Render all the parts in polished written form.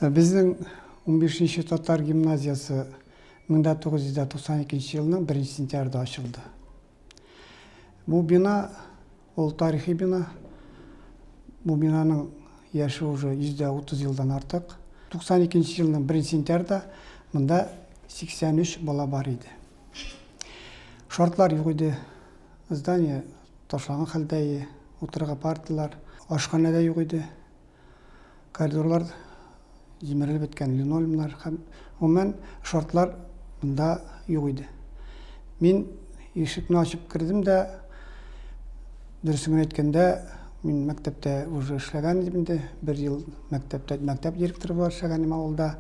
Безнең 15 татар гимназиясе 1992 елның 1 сентябрьдә ачылды. Бу бина ул тарихи бина. Бу бинаның яше уже 130 елдан артык. 92 елның 1 сентябрьдә монда 83 бала бар иде. Шартлар юк иде. Здание ташланган хәлдә иде. Утырырга парталар, ашханә дә юк иде. Коридорлар җимерелеп беткән, линолеумнар һәм гомумән шартлар монда юк иде. Мин ишекне ачып кердем дә, дөресен генә әйткәндә, мин мәктәптә уже эшләгән идем инде, бер ел мәктәптә мәктәп директоры булып эшләгән идем авылда.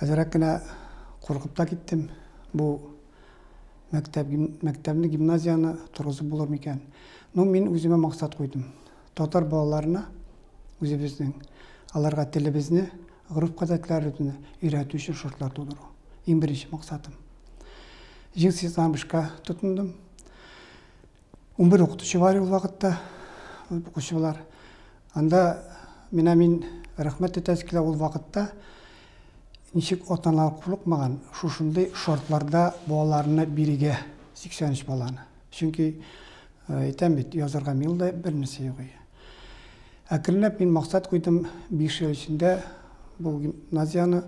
Әзрәк кенә куркып та киттем. Бу мәктәп, мәктәпне, гимназияне торгызып булыр микән? Ну, мин үземә максат куйдым. Татар балаларына үзебезнең, аларга телебезне, гореф-гадәтләребезне өйрәтү өчен шартлар тудыру. Иң беренче максатым. Җиң сызганып эшкә тотындым. 11 укытучы бар ул вакытта, укучылар. Анда менә мин рәхмәт әйтәсе килә ул вакытта ничек ата-аналар курыкмаган шушындый шартларда балаларны бирергә, 83 баланы. Чөнки әйтәм бит, язарга мил дә бер нәрсә юк иде. Әкренләп мин максат куйдым, 5 ел эчендә бу гимназияне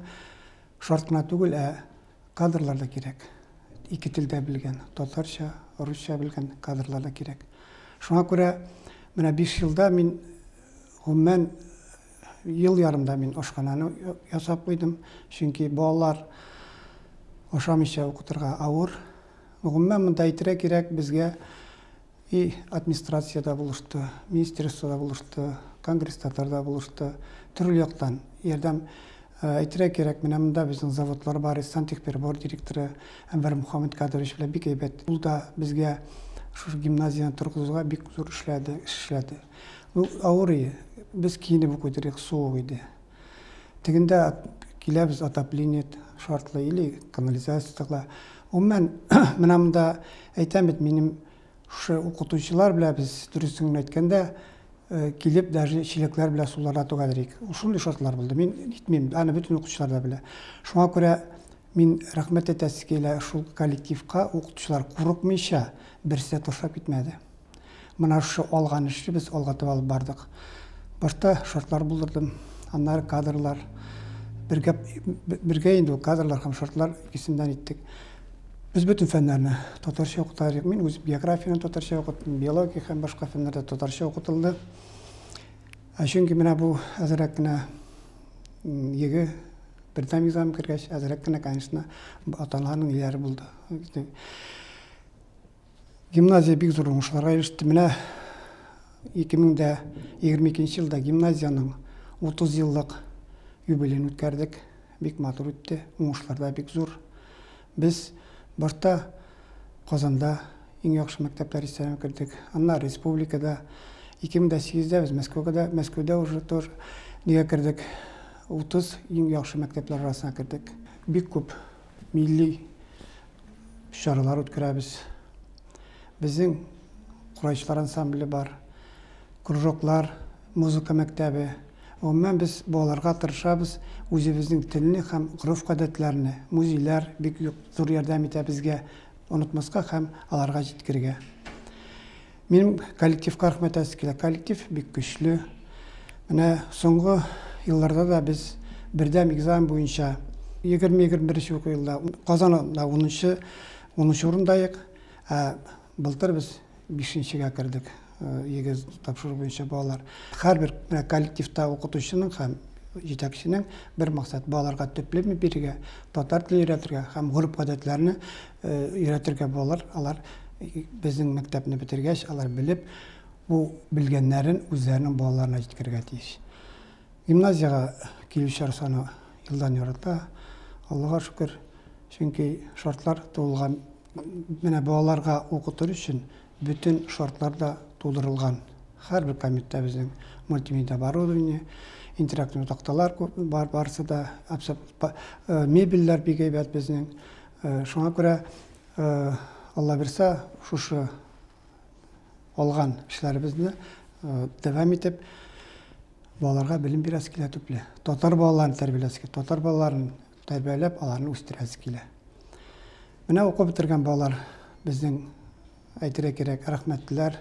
шарт кына түгел, ә кадрлар да кирәк. Ике телдә белгән, татарча, русча белгән кадрлар да кирәк. Шуңа күрә менә 5 елда мин гомумән ел ярымда мин ашханәне ясап куйдым, чөнки балалар ашамыйча укытырга авыр. Гомумән монда әйтергә кирәк, безгә и администрация дә булышты, министерство да булышты, конгресс татар да булышты. Төрле яктан ярдәм әйтергә кирәк, менә монда безнең заводлар бар, Сантехприбор директоры Әнвәр Мухаммед Кадырович белән бик әйбәт. Ул да безгә шушы гимназияне торгызуга бик зур эшләде, эш эшләде. Ну, авыр иде. Без киенеп укыйдык, суык иде. Тегендә киләбез, отопление шартлы или канализация тыгыла. Гомумән, менә монда әйтәм бит, минем шушы укытучылар белән без, дөресен генә әйткәндә, килеп даже чиләкләр белән суларда түгәдер. Шундый шартлар булды. Мин әйтмим, аны бөтен укытучылар да белә. Шуңа күрә мин рәхмәт әйтәсе килә шул коллективка, укытучылар курыкмыйча берсе дә ташлап китмәде. Менә шушы алган эшне без алга таба алып бардык. Башта шартлар булдырдым, аннары кадрлар. Бергә, бергә инде ул кадрлар һәм шартлар икесеннән иттек. Без бөтен фәннәрне татарча укыта идек. Мин үзем географияне татарча укыттым, биология һәм башка фәннәр дә татарча укытылды. Ә чөнки менә бу әзрәк кенә ЕГЭ бердәм экзамен кергәч, әзрәк кенә, конечно, ата-аналарның ниләре булды. Гимназия бик зур уңышларга иреште. Менә 2022 елда гимназиянең 30 еллык юбилеен үткәрдек. Бик матур үтте, уңышлар да бик зур. Без башта Казанда иң яхшы мәктәпләр исәбенә кердек. Аннары республикада 2008-дә без Мәскәүгә, Мәскәүдә уже тоже нигә кердек. 30 иң яхшы мәктәпләр арасына кердек. Бик күп милли чаралар үткәрәбез. Безнең курайчылар ансамбле бар, кружоклар, музыка мәктәбе. Гомумән без балаларга тырышабыз үзебезнең телне һәм гореф-гадәтләрне, музейлар бик зур ярдәм итә безгә онытмаска һәм аларга җиткерергә. Минем коллективка рәхмәт әйтәсе килә. Коллектив бик көчле. Менә соңгы елларда да без бердәм экзамен буенча 20-21 уку елда Казанда 10-нчы 10 урындаек, ә былтыр без 5-нчегә кердек. ЕГЭ тапшыру буенча балалар. Һәрбер менә коллективта укытучының һәм җитәкченең бер максат: балаларга төпле бирергә, татар телен өйрәтергә һәм гореф-гадәтләрне өйрәтергә. Балалар, алар безнең мәктәпне бетергәч, алар белеп, бу белгәннәрен үзләренең балаларына җиткерергә тиеш. Гимназиягә килүчеләр саны елдан ярата, Аллага шөкер, чөнки шартлар тулган. Менә балаларга укытыр өчен бөтен шартлар да тудырылган. Һәрбер кабинетта безнең мультимедиа оборудование, интерактив такталар бар, барысы да, мебельләр бик әйбәт безнең. Шуңа күрә, Алла бирсә, шушы алган эшләребезне дәвам итеп, Балаларга белем бирәсе килә төпле. Татар балаларын тәрбияләсе килә. Татар балаларын тәрбияләп, аларны үстерәсе килә. Менә укып бетергән балалар безнең, әйтергә кирәк, рәхмәтлеләр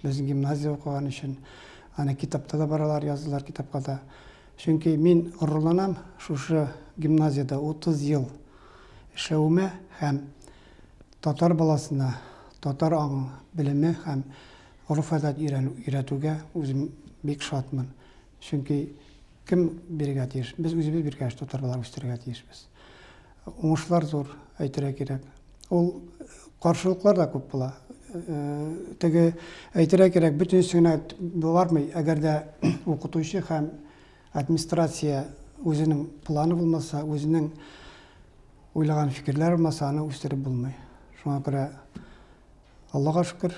безнең гимназия укыган өчен. Аны китапта да баралар, яздылар китапка да. Чөнки мин горурланам шушы гимназиядә 30 ел эшләвемә һәм татар баласына татар аңы, белеме һәм гореф-гадәт өйрәтүгә үзем бик шатмын. Чөнки кем бирергә тиеш? Без үзебез бирергә тиеш, татар балаларын үстерергә тиешбез. Уңышлар зур, әйтергә кирәк. Ул каршылыклар да күп була. Теге әйтергә кирәк, бөтенесе генә бармый. Әгәр дә укытучы һәм администрация үзенең планы булмаса, үзенең уйлаган фикерләре булмаса, аны үстереп булмый. Шуңа күрә Аллага шөкер,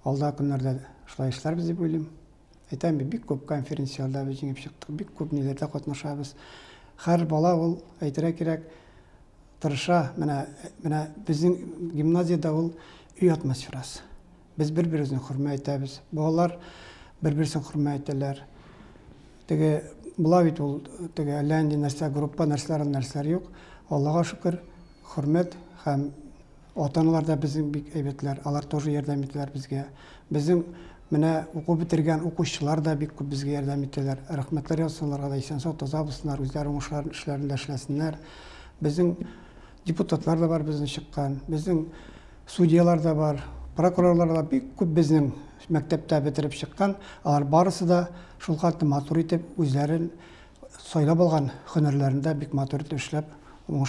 алдагы көннәрдә шулай эшләрбез дип уйлыйм. Әйтәм бит, бик күп конференцияләрдә без җиңеп чыктык, бик күп ниләрдә катнашабыз. Һәр бала ул, әйтергә кирәк, тырыша. Менә безнең гимназиядә ул өй атмосферасы. Без бер-беребезне хөрмәт итәбез. Балалар бер-берсен хөрмәт итәләр. Теге була бит ул, теге әллә нинди нәрсә, группа нәрсәләр, нәрсәләр юк. Аллага шөкер, хөрмәт һәм ата-аналар да безнең бик әйбәтләр, алар тоже ярдәм итәләр безгә. Безнең менә уку бетергән укучылар да бик күп безгә ярдәм итәләр. Рәхмәтләр яусын аларга да, исән-сау, таза булсыннар, үзләре уңышларын эшләрендә эшләсеннәр. Безнең депутатлар да бар безнең чыккан, безнең судьялар да бар, прокурорлар да бик күп безнең мәктәптә бетереп чыккан. Алар барысы да шул хәтле матур итеп үзләрен сайлап алган һөнәрләрендә бик матур итеп эшләп уңышлы.